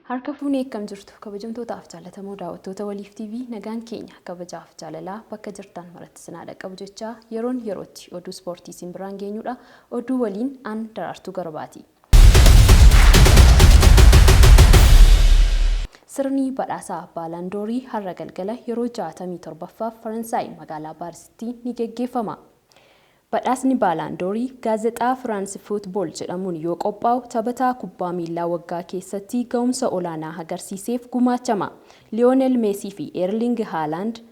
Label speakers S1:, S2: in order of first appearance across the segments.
S1: Harka fuunee akkam jirtu kabajamtootaaf jaallatamoo daawwattoota Waliif TV, nagaan keenya kabajaaf jaalalaa bakka jirtan maratti sinaa dhaqqabu jechaa, yeroon yerootti oduu ispoortii isin biraan geenyudha. Oduu waliin an Daraartuu Garbaati. Sirni badhaasaa Baalaandoorii har'a galgala yeroo 67ffaaf Faransaay magaalaa Paarisitti ni geggeeffama. Badhaasni Baalaandoorii gaazexaa Firaansi Fuutbool jedhamuun yoo qophaa'u, taphataa kubbaa miillaa waggaa keessatti ga'umsa olaanaa agarsiiseef gumaachama. Liyoonel Meesii fi Eerling Haalaand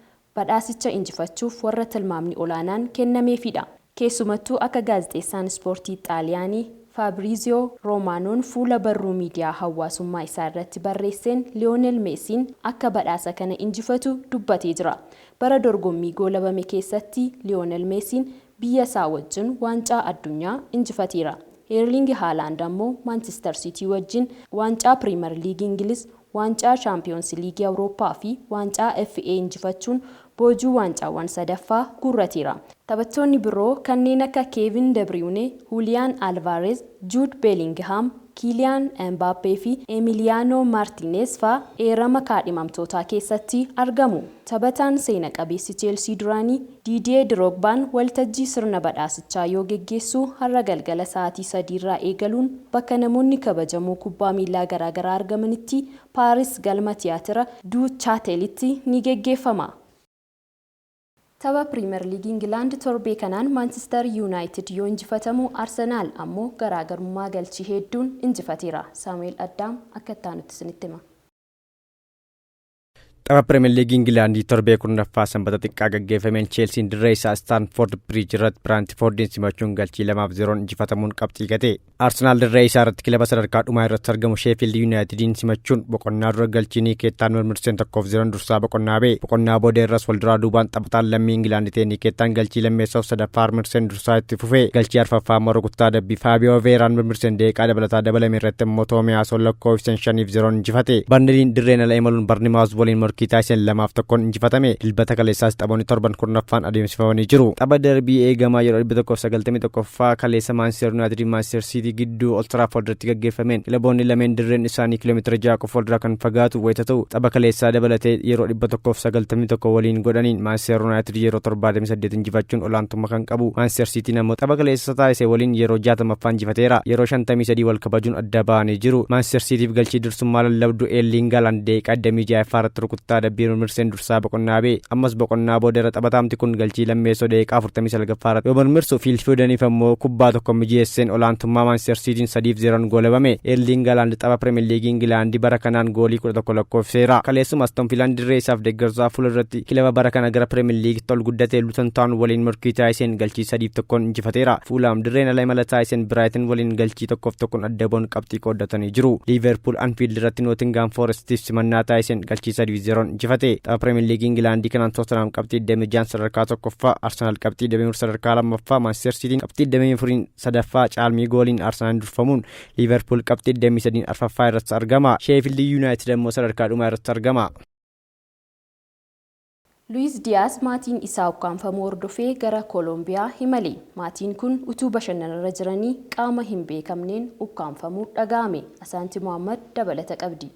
S1: badhaasicha injifachuuf warra tilmaamni olaanaan kennameefidha. Keessumattuu akka gaazexeessaan ispoortii Xaaliyaanii Faabriiziyoo Roomaanoon fuula barruu miidiyaa hawwaasummaa isaa irratti barreesseen Liyoonel Meesiin akka badhaasa kana injifatu dubbatee jira. Bara dorgommii goolabame keessatti Liyoonel Meesiin biyya isaa wajjin waancaa addunyaa injifateera. Eerling Haalaand ammoo Maanchistar Siitii wajjin waancaa Piriimer Liigii Ingiliz, waancaa Shaampiyoonsi Liigii Awurooppaa fi waancaa FA injifachuun boojuu waancaawwan sadaffaa guurrateera. Taphattoonni biroo kanneen akka Keevin Debriyune, Huuliyaan Alvaarez, Juud Beelingihaam, Kiiliyaan Embaappee fi Emiliyaanoo Maartiineez faa eerama kaadhimamtootaa keessatti argamu. Taphataan seena qabeessi Cheelsii duraanii Diidiyee Diroogbaan waltajjii sirna badhaasichaa yoo geggeessu har'a galgala sa'aatii 3 irraa eegaluun bakka namoonni kabajamoo kubbaa miillaa garaagaraa argamanitti Paaris galma Tiyaatira Du Chaatelitti ni geggeeffama. Tapha Piriimer Liigii Ingilaand torbee kanaan Maanchistar Yuunaayitid yoo injifatamu, Arsenaal ammoo garaagarummaa galchii hedduun injifateera. Saamu'eel Addaam akka itti aanutti isinitti hima.
S2: Tapha Pirimeer Liigii Ingilaandii torbee 10ffaa Sanbata xiqqaa gaggeeffameen Cheelsiin dirree isaa Istaanfoord Biriij irratti Biraantifoordiin simachuun galchii 2 fi 0n injifatamuun qabxii gate. Arsenaal dirree isaa irratti kilaba sadarkaa dhumaa irratti argamu Sheefiild Yuunaayitidiin simachuun boqonnaa dura galchii Nikeettaan mirmirseen 1-0n dursaa boqonnaa ba'e. Boqonnaa booda irras walduraa duubaan taphataan lammii Ingilaand ta'e Nikeettaan galchii lammeessaaf sadaffaa mirmirseen dursaa itti fufe. Galchii arfaffaa immoo rukuttaa adabbii Faabiyoo Veeraan mirmirseen daqiiqaa dabalataa dabalame irratti immoo Toomiyaasoo lakkoofseen 5-0n injifate. Barniliin dirreen ala imaluun Barnimaawus waliin morkii taasiseen 2-1n injifatame. Dilbata kaleessaas taphoonni torban 10ffaan adeemsifamanii jiru. Tapha darbii eegamaa yeroo 191ffaa kaleessa Maanchister Yuunaayitid Maanchister Siitii gidduu Old Trafford irratti gaggeeffameen kilaboonni lameen dirreen isaanii kiiloomeetira 6 qofa walirraa kan fagaatu wayita ta'u, tapha kaleessaa dabalatee yeroo 191 waliin godhaniin Maanchister Yuunaayitid yeroo 78 injifachuun olaantummaa kan qabu. Maanchister Siitiin ammoo tapha kaleessa taasise waliin yeroo 60ffaa injifateera. Yeroo 53 wal kabajuun adda ba'anii jiru. Maanchister Siitiif galchii dursummaa lallabdu Eerliing Haaland daqiiqaa 26ffaa irratti rukuttaa adabbii mirmirseen dursaa boqonnaa ba'e. Ammas boqonnaa booda irra taphataamti kun galchii lammeessoo daqiiqaa 49ffaa irratti yoo mirmirsu, Fiil Foodeniif ammoo kubbaa tokko mijeesseen olaantummaa Maanchister Siitiin 3-0n goolabame. Eerliing Haaland tapha Pirimeer Liigii Ingilaandi bara kanaan goolii 11 lakkoofseera. Kaleessuma Aston Viilaan dirree isaaf deeggartoota fuula duratti kilaba bara kana gara Pirimeer Liigitti ol guddate Luton Town waliin morkii taasiseen galchii 3-1n injifateera. Fuulaam dirreen ala imala taasiseen Biraayitan waliin galchii 1-1n adda ba'uun qabxii qooddatanii jiru. Liiverpuul Anfiild irratti Nootingaam Foorestiif simannaa taasiseen galchii 3-0n injifate. Tapha Pirimeer Liigii Ingilaandii kanaan Tootenaam qabxii 26 sadarkaa tokkoffaa, Arsenaal qabxii 24 sadarkaa lammaffaa, Maanchister Siitiin qabxii 24 sadaffaa caalmii gooliin Arsenaal durfamuun Liiverpuul qabxii 23 arfaffaa irratti argama. Sheefiild Yuunaayitid ammoo sadarkaa dhumaa irratti argama.
S1: Luwiis Diyaas maatiin isaa ukkaamfamuu hordofee gara Koolombiyaa imale. Maatiin kun utuu bashannanarra jiranii qaama hin beekamneen ukkaamfamuu dhaga'ame. Asaanti Mohaammad dabalata qabdi.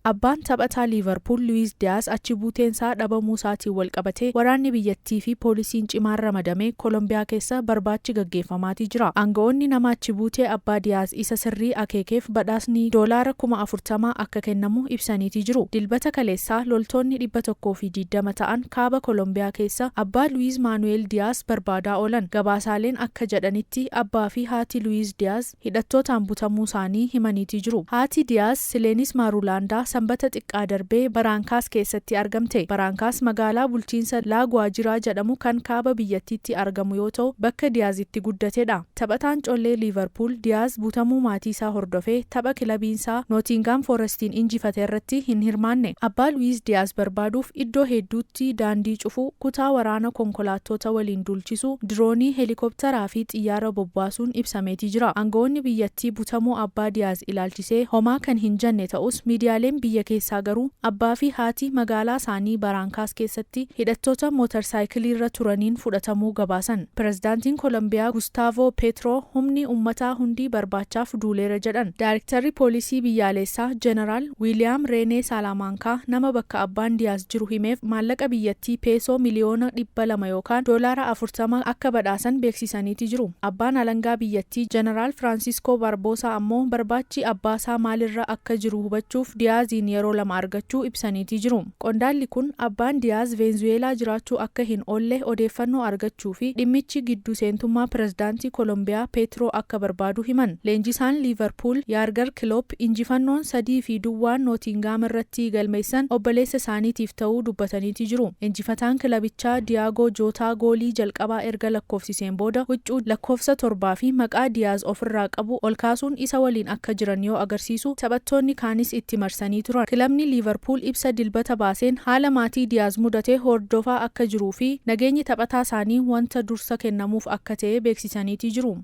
S3: Abbaan taphataa Liivarpuul Luwiis Diyaas achi buuteensaa dhabamuu isaatiin walqabatee waraanni biyyattii fi poolisiin cimaan ramadamee Kolombiyaa keessa barbaachi gaggeeffamaatii jira. Aanga'oonni nama achi buutee abbaa Diyaaz isa sirrii akeekeef badhaasni doolaara 40,000 akka kennamu ibsaniitii jiru. Dilbata kaleessaa loltoonni 120 ta'an kaaba Kolombiyaa keessa abbaa Luwiiz Maanu'eel Diyaaz barbaadaa oolan. Gabaasaaleen akka jedhanitti abbaa fi haati Luwiiz Diyaaz hidhattootaan butamuu isaanii himaniitii jiru. Haati Diyaaz Sileenis Maarulaandaa Sanbata xiqqaa darbee Baraankaas keessatti argamte. Baraankaas magaalaa bulchiinsa Laa Guwaajiraa jedhamu kan kaaba biyyattiitti argamu yoo ta'u bakka Diyaaz itti guddatedha. Taphataan collee Liivarpuul Diyaaz butamuu maatiisaa hordofee tapha kilabiinsaa Nootiingaam Foorestiin injifate irratti hin hirmaanne. Abbaa Luwiiz Diyaaz barbaaduuf iddoo hedduutti daandii cufuu, kutaa waraana konkolaattoota waliin duulchisuu, diroonii, helikoptaraa fi xiyyaara bobbaasuun ibsameetii jira. Aanga'oonni biyyattii butamuu abbaa Diyaaz ilaalchisee homaa kan hin jenne ta'us miidiyaaleen biyya keessaa garuu abbaa fi haati magaalaa isaanii Baraankaas keessatti hidhattoota mootarsaayikiliirra turaniin fudhatamuu gabaasan. Pirezidaantiin Kolombiyaa Gustaavoo Peetroo humni uummataa hundi barbaachaaf duuleera jedhan. Daayirektarri poolisii biyyaalessaa Jeneraal Wiiliyaam Reenee Saalamankaa nama bakka abbaan Diyaaz jiru himeef maallaqa biyyattii peesoo miliyoona 200 yookaan $40 akka badhaasan beeksisaniiti jiru. Abbaan alangaa biyyattii Jeneraal Firaansiskoo Barboosaa ammoo barbaachi abbaasaa maalirra akka jiru hubachuuf Diyaaziin yeroo lama argachuu ibsaniiti jiru. Qondaalli kun abbaan Diyaaz Veenzuweelaa jiraachuu akka hin oolle odeeffannoo argachuu fi dhimmichi gidduu seentummaa pirezidaantii Kolombiyaa Peetroo akka barbaadu himan. Leenjisaan Liivarpuul Yaargar Kiloop injifannoon 3-0 Nootingaam irratti galmeessan obboleessa isaaniitiif ta'uu dubbataniiti jiru. Injifataan kilabichaa Diyaagoo Jootaa goolii jalqabaa erga lakkoofsiseen booda huccuu lakkoofsa 7 fi maqaa Diyaaz ofirraa qabu ol kaasuun isa waliin akka jiran yoo agarsiisu, taphattoonni kaanis itti marsanii turan. Kilabni Liivarpuul ibsa Dilbata baaseen haala maatii Diyaaz mudate hordofaa akka jiruu fi nageenyi taphataa isaanii wanta dursa kennamuuf akka ta'e beeksisaniiti jiru.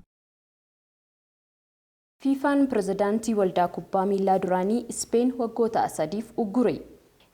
S1: Fiifaan pirezidaantii waldaa kubbaa miilaa duraanii Ispeen waggoota 3f uggure.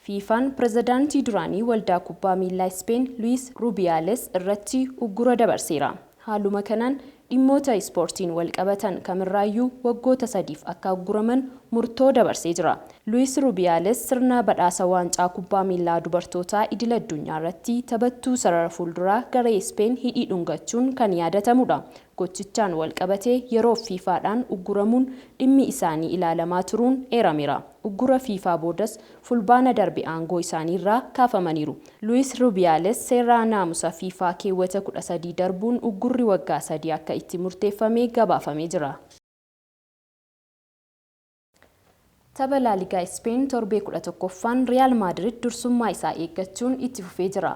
S1: Fiifaan pirezidaantii duraanii waldaa kubbaa miilaa Ispeen Luis Rubiyaales irratti uggura dabarseera. Haaluma kanaan dhimmoota ispoortiin wal qabatan kamirraayyuu waggoota 3f akka ugguraman murtoo dabarsee jira. Luis Rubiyaales sirna badhaasa waancaa kubbaa miilaa dubartootaa idil addunyaa irratti taphattuu sarara fuulduraa garee Ispeen hidhii dhungachuun kan yaadatamudha. Gochichaan wal qabatee yeroo Fiifaadhaan ugguramuun dhimmi isaanii ilaalamaa turuun eerameera. Uggura Fiifaa boodas Fulbaana darbe aangoo isaaniirraa kaafamaniiru. Luis Rubiyaales seera naamusa Fiifaa keewwata 13 darbuun uggurri waggaa 3 akka itti murteeffamee gabaafamee jira. Tapha Laaligaa Ispeen torbee 11ffaan Riyaal Maadrid dursummaa isaa eeggachuun itti fufee jira.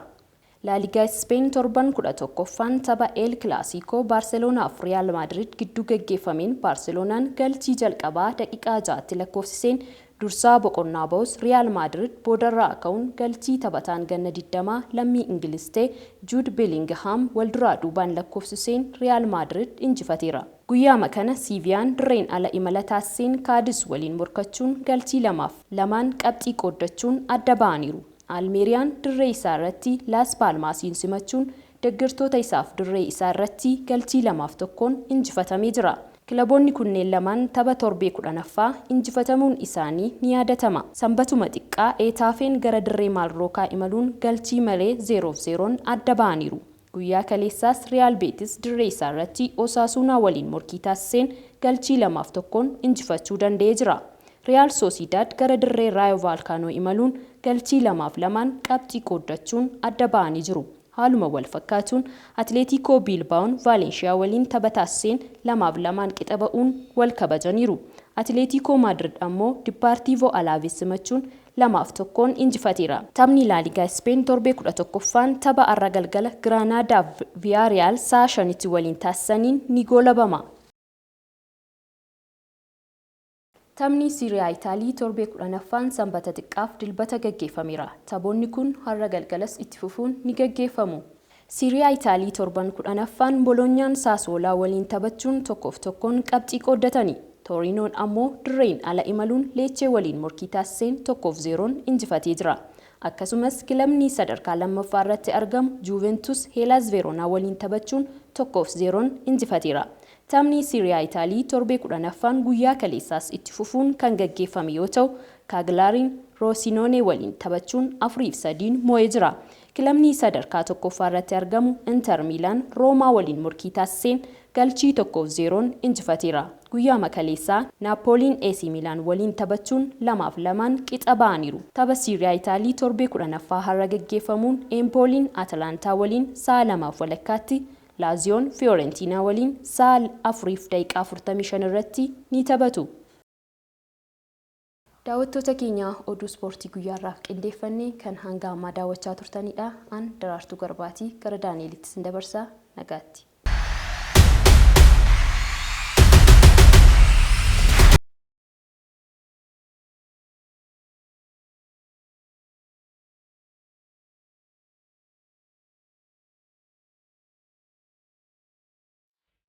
S1: Laaligaa Ispeen torban 11ffaan tapha El Kilaasiikoo Baarseloonaaf Riyaal Maadrid gidduu gaggeeffameen Baarseloonaan galchii jalqabaa daqiiqaa 6tti lakkoofsiseen dursaa boqonnaa ba'us, Riyaal Maadrid boodarraa ka'uun galchii taphataan ganna 20 lammii Ingiliz ta'e Juud Beelingihaam walduraa duubaan lakkoofsiseen Riyaal Maadrid injifateera. Guyyaama kana Siiviyaan dirreen ala imala taasiseen Kaadis waliin morkachuun galchii 2-2n qabxii qooddachuun adda ba'aniiru. Almeeriyaan dirree isaa irratti Laas Paalmaasiin simachuun deeggartoota isaaf dirree isaa irratti galchii 2-1n injifatamee jira. Kilaboonni kunneen lamaan tapha torbee 10ffaa injifatamuun isaanii ni yaadatama. Sanbatuma xiqqaa Eetaafeen gara dirree Maalrookaa imaluun galchii malee 0-0n adda ba'aniiru. Guyyaa kaleessaas Riyaal Beetis dirree isaa irratti Osaasuunaa waliin morkii taasiseen galchii 2-1n injifachuu danda'ee jira. Riyaal Soosidaad gara dirree Raayo Vaalkaanoo imaluun galchii 2-2n qabxii qooddachuun adda ba'anii jiru. Haaluma wal fakkaatuun Atileetikoo Biilbaa'oon Vaalenshiyaa waliin tapha taasiseen 2-2n qixa ba'uun wal kabajaniiru. Atileetikoo Maadrid ammoo Dipaartiivoo Alaaves simachuun 2-1n injifateera. Taphni Laaligaa Ispeen torbee 11ffaan tapha har'a galgala Giraanaadaaf Viyaariyaal sa'a 5tti waliin taasisaniin ni goolabama. Taphni Siiriyaa Itaalii torbee 10ffaan Sanbata xiqqaaf Dilbata gaggeeffameera. Taphoonni kun har'a galgalas itti fufuun ni gaggeeffamu. Siiriyaa Itaalii torban 10ffaan Bolonyaan Saasoolaa waliin taphachuun 1-1n qabxii qooddatani. Tooriinoon ammoo dirreen ala imaluun Leechee waliin morkii taasiseen 1-0n injifatee jira. Akkasumas kilabni sadarkaa lammaffaa irratti argamu Juventus Heelaas Veeroonaa waliin taphachuun 1-0n injifateera. Taphni Siiriyaa Itaalii torbee 10ffaan guyyaa kaleessaas itti fufuun kan gaggeeffame yoo ta'u, Kaaglaariin Roosinoonee waliin taphachuun 4-3n moo'ee jira. Kilabni sadarkaa tokkoffaa irratti argamu Inter Miilaan Roomaa waliin morkii taasiseen galchii 1-0n injifateera. Guyyaa kaleessaa Naapooliin AC Miilaan waliin taphachuun 2-2n qixa ba'aniiru. Tapha Siiriyaa Itaalii torbee 10ffaa har'a gaggeeffamuun Empooliin Atalantaa waliin sa'a 2:30tti, Laaziyoon Fiyoorentiinaa waliin sa'a 4:45 irratti ni taphatu. Daawwattoota keenya, oduu ispoortii guyyaarraaf qindeeffanne kan hanga ammaa daawwachaa turtanidha. An Daraartuu Garbaatii gara Daani'elitti sin dabarsaa, nagaatti.